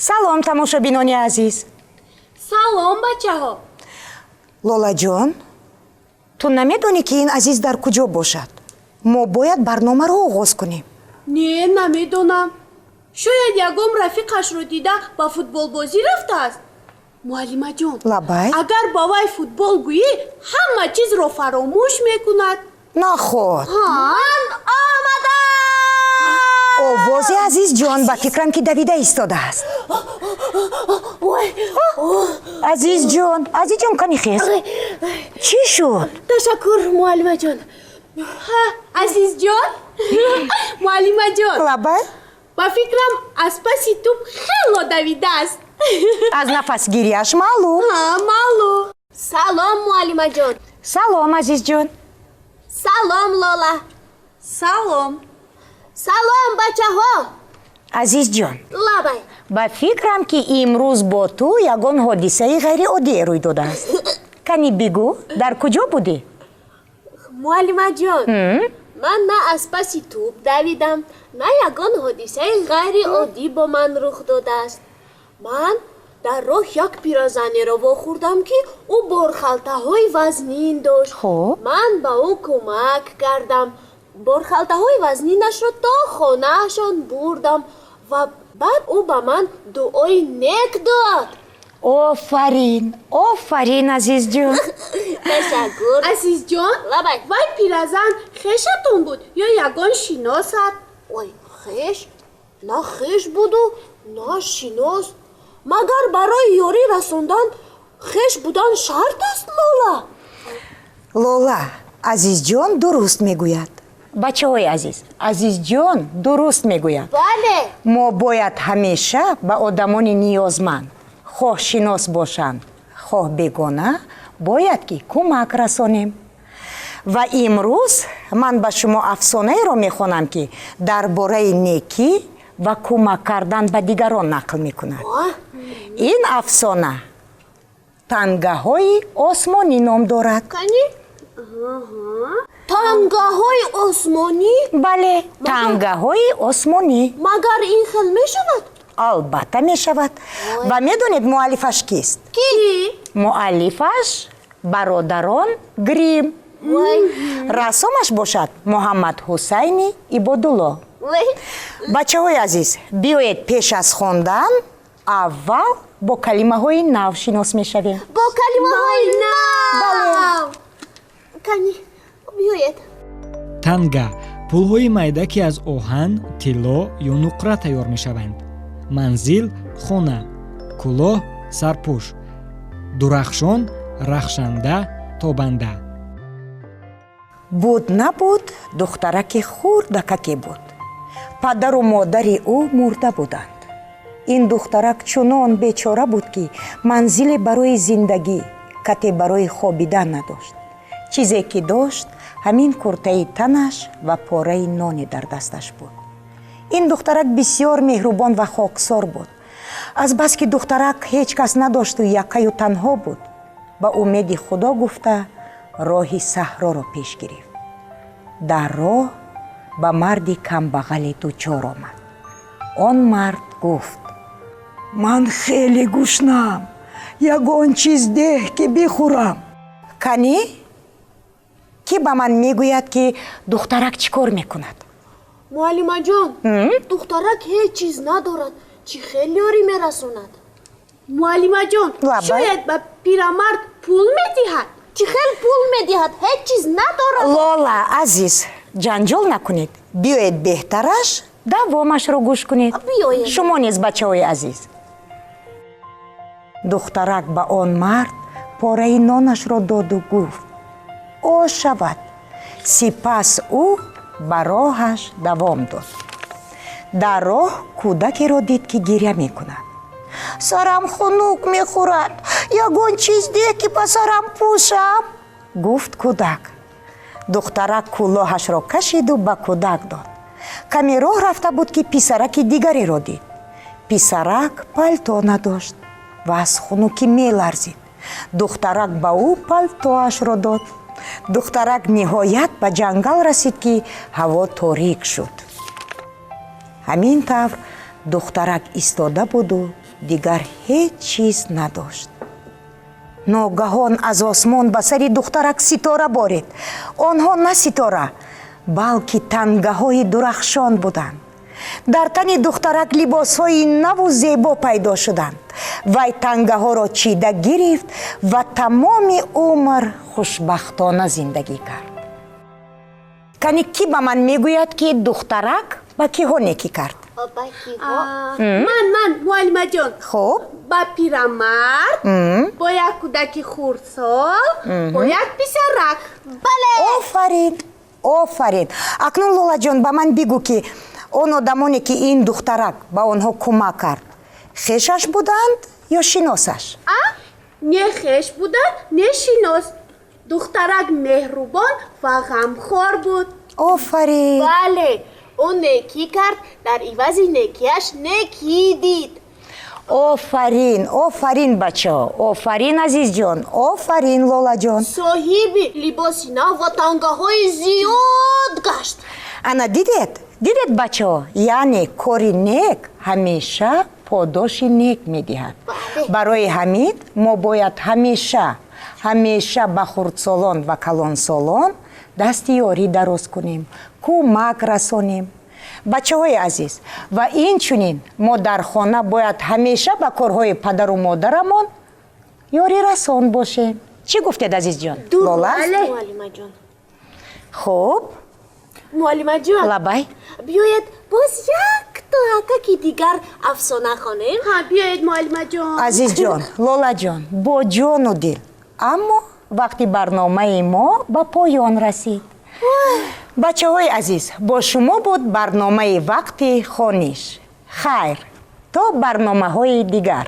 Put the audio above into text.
Салом, тамошобинони азиз! Салом, бачаҳо! Лолаҷон, ту намедонӣ, ки ин Азиз дар куҷо бошад? Мо бояд барномаро оғоз кунем. Не, намедонам. Шояд ягон рафиқашро дида, ба футболбозӣ рафтааст. Муаллимаҷон! Лаббай. Агар ба вай футбол гӯӣ, ҳама чизро фаромӯш мекунад. Наход! Ман омадам! Овози Азизҷон, ба фикрам, ки давида истодааст. Азизҷон, Азизҷон, кани хез, чӣ шуд? Ташаккур, муаллимаҷон. Азизҷон, муаллимаҷон! Лаббай. Ба фикрам, аз паси тӯб хело давидааст. Аз нафасгирияш маълум. Маълум. Салом, муаллимаҷон! Салом, Азизҷон! Салом, Лола! Салом! Салом, бачаҳо! Азизҷон! Лаббай. Ба фикрам, ки имрӯз бо ту ягон ҳодисаи ғайриоддие рӯй додааст. Кани бигӯ, дар куҷо будӣ? Муаллимаҷон, ман на аз паси тӯб давидам, на ягон ҳодисаи ғайриоддӣ бо ман рух додааст. Ман дар роҳ як пиразанеро вохӯрдам, ки ӯ борхалтаҳои вазнин дошт. Хуб. Ман ба ӯ кӯмак кардам, борхалтаҳои вазнинашро то хонаашон бурдам ва баъд ӯ ба ман дуои нек дод. Офарин, офарин, Азизҷон! Ташаккур, Азизҷон. Лаббай. Вай пиразан хешатон буд ё ягон шиносат? Ой, хеш на хеш буду, на шинос. Магар барои ёрӣ расондан хеш будан шарт аст, Лола? Лола, Азизҷон дуруст мегӯяд. Бачаҳои азиз, Азизҷон дуруст мегӯяд. Бале. Мо бояд ҳамеша ба одамони ниёзманд, хоҳ шинос бошанд, хоҳ бегона, бояд ки кӯмак расонем. Ва имрӯз ман ба шумо афсонаеро мехонам, ки дар бораи некӣ ва кӯмак кардан ба дигарон нақл мекунад. Ин афсона «Тангаҳои осмонӣ» ном дорад. Кани, тангаҳои осмонӣ? Бале, тангаҳои осмонӣ. Магар ин хел мешавад? Албатта, мешавад. Ва медонед, муаллифаш кист? Кӣ? Муаллифаш бародарон Грим, рассомаш бошад Муҳаммад Ҳусайни Ибодулло. Бачаҳои азиз, биёед, пеш аз хондан аввал бо калимаҳои нав шинос мешавем. Бо калимаҳои нав? Кани, биёед. Танга — пулҳои майда, ки аз оҳан, тилло ё нуқра тайёр мешаванд. Манзил — хона, кӯлоҳ — сарпӯш, дурахшон — рахшанда, тобанда. Буд, набуд, духтараки хурдакаке буд. Падару модари ӯ мурда буданд. Ин духтарак чунон бечора буд, ки манзиле барои зиндагӣ, кате барои хобидан надошт. Чизе ки дошт, ҳамин куртаи танаш ва пораи ноне дар дасташ буд. Ин духтарак бисёр меҳрубон ва хоксор буд. Азбаски духтарак ҳеҷ кас надошту яккаю танҳо буд, ба умеди Худо гуфта, роҳи саҳроро пеш гирифт. Дар роҳ ба марди камбағале дучор омад. Он мард гуфт: «Ман хеле гушнам, ягон чиз деҳ, ки бихӯрам». Канӣ, кӣ ба ман мегӯяд, ки духтарак чӣ кор мекунад? Муаллимаҷон, духтарак ҳеҷ чиз надорад, чӣ хел ёрӣ мерасонад? Муаллимаҷон! Лаббай. Шояд ба пирамард пул медиҳад. Чӣ хел пул медиҳад? Ҳеҷ чиз надорад. Лола азиз, ҷанҷол накунед. Биёед, беҳтараш давомашро гӯш кунед. Биёед. Шумо низ, бачаҳои азиз. Духтарак ба он мард пораи нонашро доду гуфт: «Ош шавад». Сипас ӯ ба роҳаш давом дод. Дар роҳ кӯдакеро дид, ки гиря мекунад. «Сарам хунук мехӯрад, ягон чиз деҳ, ки ба сарам пӯшам», гуфт кӯдак. Духтарак кӯлоҳашро кашиду ба кӯдак дод. Каме роҳ рафта буд, ки писараки дигареро дид. Писарак палто надошт ва аз хунукӣ меларзид. Духтарак ба ӯ палтоашро дод. Духтарак ниҳоят ба ҷангал расид, ки ҳаво торик шуд. Ҳамин тавр духтарак истода буду. Дигар ҳеҷ чиз надошт. Ногаҳон аз осмон ба сари духтарак ситора борид. Онҳо на ситора, балки тангаҳои дурахшон буданд. Дар тани духтарак либосҳои наву зебо пайдо шуданд. Вай тангаҳоро чида гирифт ва тамоми умр хушбахтона зиндагӣ кард. Кани, кӣ ба ман мегӯяд, ки духтарак ба киҳо некӣ кард? Ба киҳо? Ман, муаллимаҷон. Хуб. Ба пирамард, бо як кӯдаки хурдсол, бо як писарак. Бале. Офарин, офарин! Акнун, Лолаҷон, ба ман бигӯ, ки он одамоне, ки ин духтарак ба онҳо кӯмак кард, хешаш буданд ё шиносаш? А, не хеш буданд, не шинос. Духтарак меҳрубон ва ғамхор буд. Офарин! Бале, ӯ некӣ кард, дар ивази некиаш некӣ дид. Офарин, офарин, бачаҳо! Офарин, Азизҷон! Офарин, Лолаҷон! Соҳиби либоси нав ва тангаҳои зиёд гашт. Ана, дидед, дидед, бачаҳо? Яъне кори нек ҳамеша подоши нек медиҳад. Барои ҳамин мо бояд ҳамеша, ҳамеша ба хурдсолон ва калонсолон дасти ёрӣ дароз кунем, кӯмак расонем, бачаҳои азиз. Ва инчунин мо дар хона бояд ҳамеша ба корҳои падару модарамон ёрирасон бошем. Чӣ гуфтед, Азизҷон, Лола? Муаллимаҷон. Хуб. Муаллимаҷон. Лабай. Биёед, боз якто акаки дигар афсона хонем. Ҳа, биёед, муаллимаҷон. Азизҷон, Лолаҷон, бо ҷону дил, аммо вақти барномаи мо ба поён расид. Бачаҳои азиз, бо шумо буд барномаи «Вақти хониш». Хайр, то барномаҳои дигар.